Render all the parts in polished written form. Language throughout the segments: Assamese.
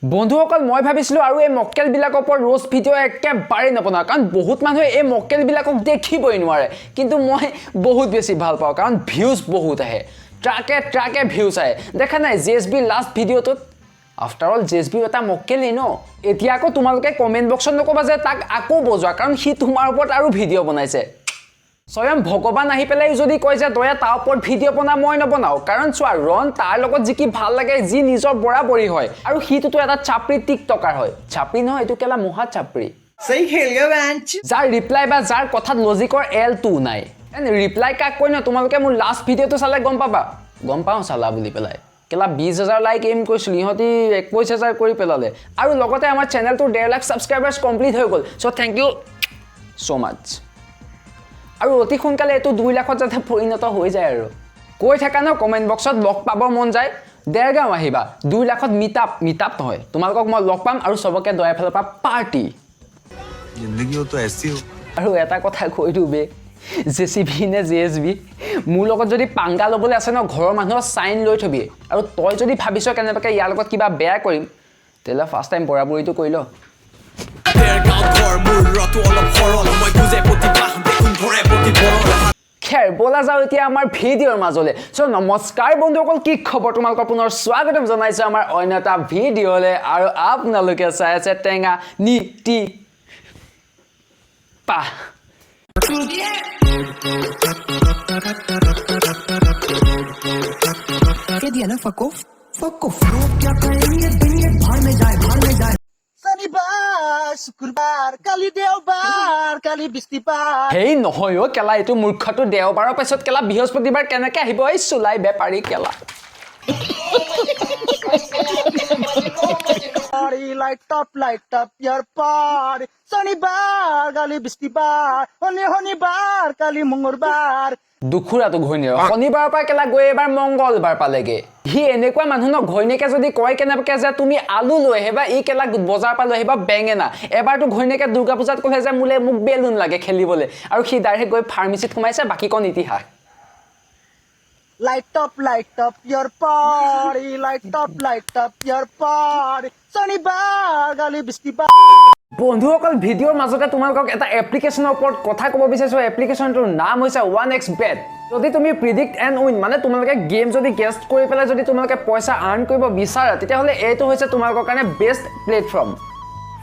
বন্ধুসকল, মই ভাবিছিলোঁ আৰু এই মক্কেলবিলাকৰ ওপৰত ৰ'ষ্ট ভিডিঅ' একেবাৰেই নবনাওঁ, কাৰণ বহুত মানুহে এই মক্কেলবিলাকক দেখিবই নোৱাৰে। কিন্তু মই বহুত বেছি ভাল পাওঁ, কাৰণ ভিউজ বহুত আহে, ট্ৰাকে ট্ৰাকে ভিউজ আহে। দেখা নাই জে এছ বিৰ লাষ্ট ভিডিঅ'টোত? আফটাৰ অল জে এছ বিও এটা মক্কেলেই ন। এতিয়া আকৌ তোমালোকে কমেণ্ট বক্সত নক'বা যে তাক আকৌ বজোৱা, কাৰণ সি তোমাৰ ওপৰত আৰু ভিডিঅ' বনাইছে। স্বয়ং ভগৱান আহি পেলাই যদি কয় যে দয়া তাৰ ওপৰত ভিডিঅ' বনা, মই নবনাওঁ। কাৰণ চোৱা, ৰণ তাৰ লগত জিকি ভাল লাগে যি নিজৰ বৰাবৰি হয়, আৰু সিটোতো এটা চাপৰি টিকটকাৰ হয়। চাপৰি নহয়, এইটো কেলা মহা চাপৰি। सही खेल गया बेंच। যাৰ ৰিপ্লাই বা যাৰ কথাত লজিকৰ এল টু নাই। ৰিপ্লাই কাক কৈ ন, তোমালোকে মোৰ লাষ্ট ভিডিঅ'টো চালে গম পাবা। গম পাওঁ চালা বুলি পেলাই। কেলা 20,000 লাইক এইম কৰিছিলোঁ, ইহঁতি 21,000 কৰি পেলালে। আৰু লগতে আমাৰ চেনেলটোৰ 1.5 লাখ ছাবস্ক্ৰাইবাৰ্ছ কমপ্লিট হৈ গ'ল। So thank you so much। আৰু অতি সোনকালে এইটো 2 লাখত যাতে পৰিণত হৈ যায়। আৰু কৈ থাকা ন কমেণ্ট বক্সত লগ পাব মন যায়, দেৰগাঁও আহিবা, 2 লাখত মিট আপ, মিট আপ নহয়, তোমালোকক মই লগ পাম আৰু চবকে দয়াৰ ফালৰ পৰা পাৰ্টি। जिंदगी हो तो ऐसी हो। আৰু এটা কথা কৈ দিওঁ বে, জে চি বি নে জে এছ বি, মোৰ লগত যদি পাংগা ল'বলৈ আছে ন, ঘৰৰ মানুহৰ চাইন লৈ থবি। আৰু তই যদি ভাবিছ কেনেবাকৈ ইয়াৰ লগত কিবা বেয়া কৰিম, তেতিয়াহ'লে ফাৰ্ষ্ট টাইম বৰাবৰিটো কৰি ল। দেৰগাঁৱত ঘৰ মোৰ, ৰটো অলপ সৰল। মই বুজে প্ৰতি বাহ দেখোন ঘৰে প্ৰতি বৰল। খেৰ, ব'লা যাওঁ এতিয়া আমাৰ ভিডিঅ'ৰ মাজলৈ। চ' নমস্কাৰ বন্ধুসকল, কি খবৰ তোমালোকৰ? পুনৰ স্বাগতম জনাইছোঁ আমাৰ অন্য এটা ভিডিঅ'লৈ। আৰু আপোনালোকে চাই আছে টেঙা নি টি পাহ। कह दिया ना, फक ऑफ, फक ऑफ। लोग क्या कहेंगे देंगे, भाड़ में जाए, भाड़ में जाए। শনিবাৰ, শুক্ৰবাৰ, কালি দেওবাৰ, কালি বৃহস্পতিবাৰ। হেই নহয় অ' কেলা, এইটো মূৰ্খটো দেওবাৰৰ পাছত কেলা বৃহস্পতিবাৰ কেনেকে আহিব? এই চুলাই বেপাৰী কেলা। Party, light up, light up your party। শনিবাৰ, কালি বৃহস্পতিবাৰ, শনি শনিবাৰ, কালি মঙ্গলবাৰ। দুখুৰাটো ঘৈণীয়েৰ শনিবাৰৰ পৰা কেলা গৈ এবাৰ মংগলবাৰ পালেগে। সি এনেকুৱা মানুহ ন, ঘৈণীয়েকে যদি কয় কেনেবাকে যে তুমি আলু লৈ আহিবা, ই কেলা বজাৰৰ পৰা লৈ আহিবা বেঙেনা। এবাৰতো ঘৈণীয়েকে দুৰ্গা পূজাত ক'লে যে মোলে মোক বেলুন লাগে খেলিবলৈ, আৰু সি ডাইৰেক্ট গৈ ফাৰ্মাচীত সোমাইছে। বাকীকণ ইতিহাস। Light up, light up your party, light up, light up your party। শনিবাৰ, কালি বৃহস্পতিবাৰ। বন্ধুসকল, ভিডিঅ'ৰ মাজতে তোমালোকক এটা এপ্লিকেশ্যনৰ ওপৰত কথা ক'ব বিচাৰিছোঁ। এপ্লিকেশ্যনটোৰ নাম হৈছে ওৱান এক্স বেট। যদি তুমি প্ৰিডিক্ট এণ্ড উইন, মানে তোমালোকে গেম যদি গেষ্ট কৰি পেলাই যদি তোমালোকে পইচা আৰ্ণ কৰিব বিচাৰা, তেতিয়াহ'লে এইটো হৈছে তোমালোকৰ কাৰণে best platform.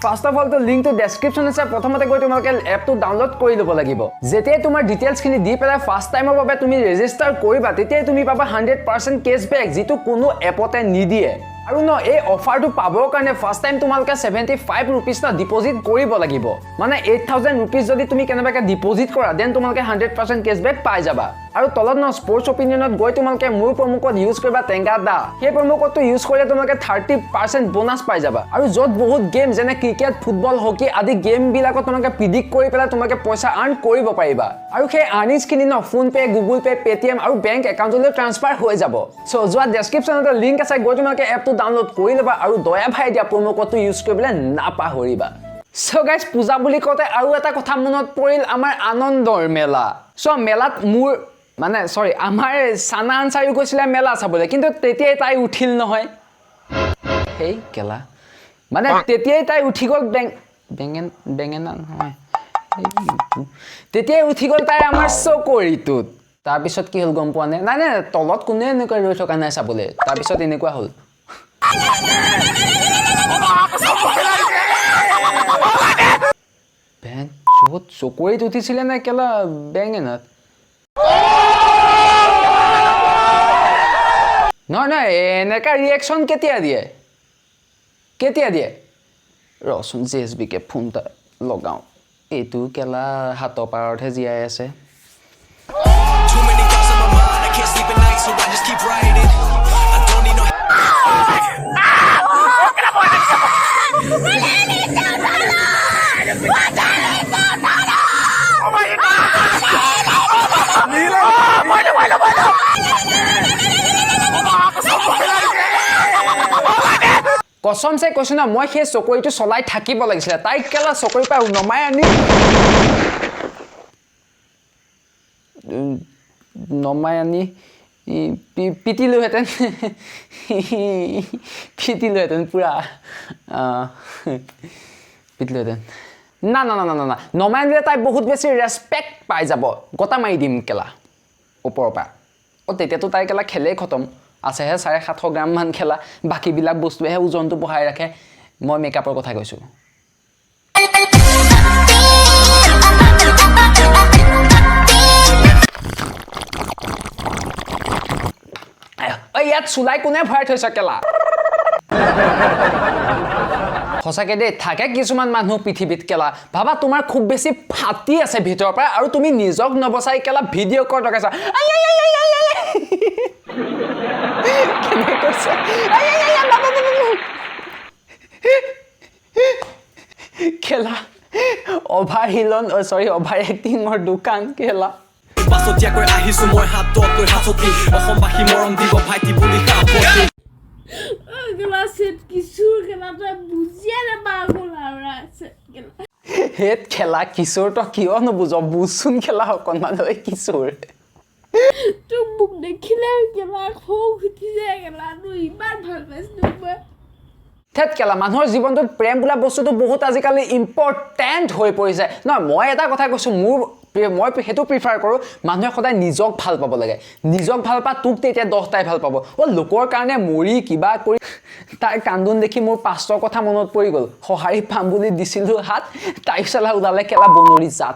First of Alto লিংকটো ডেছক্ৰিপশ্যন আছে। প্ৰথমতে গৈ তোমালোকে এপটো ডাউনলোড কৰি ল'ব লাগিব। যেতিয়াই তোমাৰ ডিটেইলছখিনি দি পেলাই ফাৰ্ষ্ট টাইমৰ বাবে তুমি ৰেজিষ্টাৰ কৰিবা, তেতিয়াই তুমি পাবা 100% কেছবেক, যিটো কোনো এপতে নিদিয়ে। আৰু ন, এই অফাৰটো পাবৰ কাৰণে ফাৰ্ষ্ট টাইম তোমালোকে 75 ৰুপিজ ন ডিপ'জিট কৰিব লাগিব। মানে 8000 ৰুপিজ যদি তুমি কেনেবাকৈ ডিপ'জিট কৰা, then তোমালোকে 100% কেছবেক পাই যাবা। আৰু তলত ন স্পৰ্টছ অপিনিয়নত গৈ তোমালোকে মোৰ প্ৰমো কোড ইউজ কৰিবা টেংগা দা। সেই প্ৰমো কোডটো ইউজ কৰিলে তোমালোকে 30% বোনাছ পাই যাবা। আৰু য'ত বহুত গেম যেনে ক্ৰিকেট, ফুটবল, হকী আদি গেমবিলাকত তোমালোকে প্ৰিডিক্ট কৰি পেলাই তোমালোকে পইচা আৰ্ণ কৰিব পাৰিবা। আৰু সেই আৰ্নিংছখিনি ন ফোনপে', গুগল পে', পে'টিএম আৰু বেংক একাউণ্টলৈ ট্ৰান্সফাৰ হৈ যাব। চ' যোৱা, ডেছক্ৰিপশ্যনতে লিংক আছে, গৈ তোমালোকে এপটো ডাউনলোড কৰি ল'বা আৰু দয়া ভাই দিয়া প্ৰমো কোডটো ইউজ কৰিবলৈ নাপাহৰিবা। চ' গাইজ, পূজা বুলি কওঁতে আৰু এটা কথা মনত পৰিল, আমাৰ আনন্দৰ মেলা। চ' মেলাত মোৰ মানে চৰি, আমাৰ চানা আনচাৰিও গৈছিলে মেলা চাবলৈ, কিন্তু তেতিয়াই তাই উঠিল নহয়। সেই কেলা, মানে তেতিয়াই তাই উঠি গ'ল বেঙেনা নহয়, তেতিয়াই উঠি গ'ল তাই আমাৰ চকৰিটোত। তাৰপিছত কি হ'ল গম পোৱা নাই? নাই নাই, তলত কোনে এনেকুৱা ৰৈ থকা নাই চাবলৈ। তাৰপিছত এনেকুৱা হ'ল। য'ত চকৰিত উঠিছিলে নে কেলা বেঙেনাত? নহয় নহয়, এনেকা ৰিয়েকশ্যন কেতিয়া দিয়ে, কেতিয়া দিয়ে? ৰচোন, জে এছ বিকে ফোন এটা লগাওঁ। এইটো কেলা হাতৰ পাৰতহে জীয়াই আছে। Too many thoughts on my mind, I can't sleep at night, so I just keep writing. I don't need no কচমচে কৈছো ন, মই সেই চকৰিটো চলাই থাকিব লাগিছিলে। তাইক কেলা চকৰিৰ পৰা নমাই আনি নমাই আনি পিটিলোহেঁতেন, পিটিলোহেঁতেন পূৰা, পিটিলোহেঁতেন। না না না না না না, নমাই আনিলে তাই বহুত বেছি ৰেচপেক্ট পাই যাব। গতা মাৰি দিম কেলা ওপৰৰ পৰা। অঁ, তেতিয়াতো তাই কেলা খেলেই খতম। আছেহে 750 গ্ৰামমান খেলা, বাকীবিলাক বস্তুৱেহে ওজনটো বঢ়াই ৰাখে। মই মেকআপৰ কথা কৈছোঁ। ঐ, ইয়াত চুলাই কোনে ভৰাই থৈছ কেলা? সঁচাকে দেই, থাকে কিছুমান মানুহ পৃথিৱীত কেলা। ভাবা, তোমাৰ খুব বেছি ফাটি আছে ভিতৰৰ পৰা আৰু তুমি নিজক নবচাই কেলা ভিডিঅ' কল লগাইছা। আই, আই, আই, আই, আই, আই। কেনেকে কৈছে? আই, আই, আই, আই, বাবা, বাবা, বাবা। খেলা অভাৰ হিলন, চৰি, অভাৰ এক্টিঙৰ দোকান খেলা। পাছতীয়াকৈ আহিছো মই হাতত লৈ হাঁচতি, অসমবাসী মৰম দিব ভাইটি বুলি সাৱটি। গেলা সেট কিশোৰ গেলা, তই বুজিয়ে নাপাওঁ গ'ল আৰু সেট গেলা। হেত খেলা কিশোৰ, তই কিয় নুবুজ? বুজচোন খেলা অকণমান। ঐ কিশোৰ। তোক মোক দেখিলে গেলা খং উঠি যায় গেলা। তোৰ ইমান ভাল পাইছিলো মই। থেত কেলা, মানুহৰ জীৱনটোত প্ৰেম বোলা বস্তুটো বহুত আজিকালি ইম্পৰ্টেণ্ট হৈ পৰিছে। নহয়, মই এটা কথা কৈছোঁ, মই সেইটো প্ৰিফাৰ কৰোঁ, মানুহে সদায় নিজক ভাল পাব লাগে। নিজক ভাল পা, তোক তেতিয়া 10টাই ভাল পাব। অ' লোকৰ কাৰণে মৰি কিবা কৰি। তাইৰ কান্দোন দেখি মোৰ পাষ্টৰ কথা মনত পৰি গ'ল। সঁহাৰি পাম বুলি দিছিলোঁ হাত, তাই চালা ওলালে কেলা বনৰী জাত।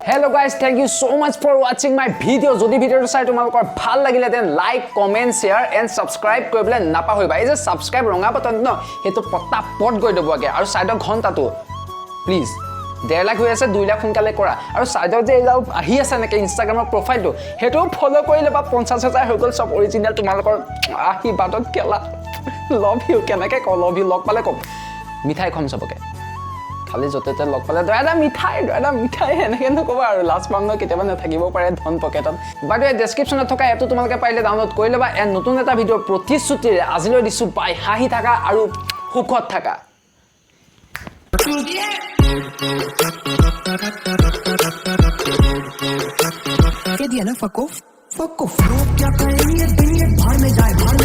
Hello guys, thank you so much for watching my video. যদি ভিডিঅ'টো চাই তোমালোকৰ ভাল লাগিলে, then like, comment, share and subscribe কৰিবলৈ নাপাহৰিবা। এই যে ছাবস্ক্ৰাইব ৰঙা বাটনটো ন, সেইটো পটাপট গৈ দবোৱাগে আৰু ছাইডৰ ঘণ্টাটো প্লিজ। 1.5 লাখ হৈ আছে, 2 লাখ সোনকালে কৰা। আৰু ছাইডত যে এইডাল আহি আছে এনেকৈ ইনষ্টাগ্ৰামৰ প্ৰফাইলটো, সেইটোও ফ'ল' কৰি ল'বা। 50 হাজাৰ হৈ গ'ল, চব অৰিজিনেল তোমালোকৰ আশীৰ্বাদত কেলা। Love you. কেনেকৈ কওঁ লভ you? লগ পালে ক'ম, মিঠাই খুৱাম চবকে। খালি য'তে ত'তে লগ পালে "দাদা মিঠাই, দাদা মিঠাই" এনেকৈ নক'বা আৰু, লাজ পাম ন কেতিয়াবা, নাথাকিব পাৰে ধন পকেটত। বাই the ডেছক্ৰিপশ্যনত থকা এপটো তোমালোকে পাৰিলে ডাউনলোড কৰি ল'বা। এণ্ড নতুন এটা ভিডিঅ'ৰ প্ৰতিশ্ৰুতিৰে আজিলৈ দিছোঁ বাই। হাঁহি থাকা আৰু সুখত থাকা। कह दिया ना, फक ऑफ, फक ऑफ। लोग क्या कहेंगे, देंगे, भाड़ में जाए, भाड़ में।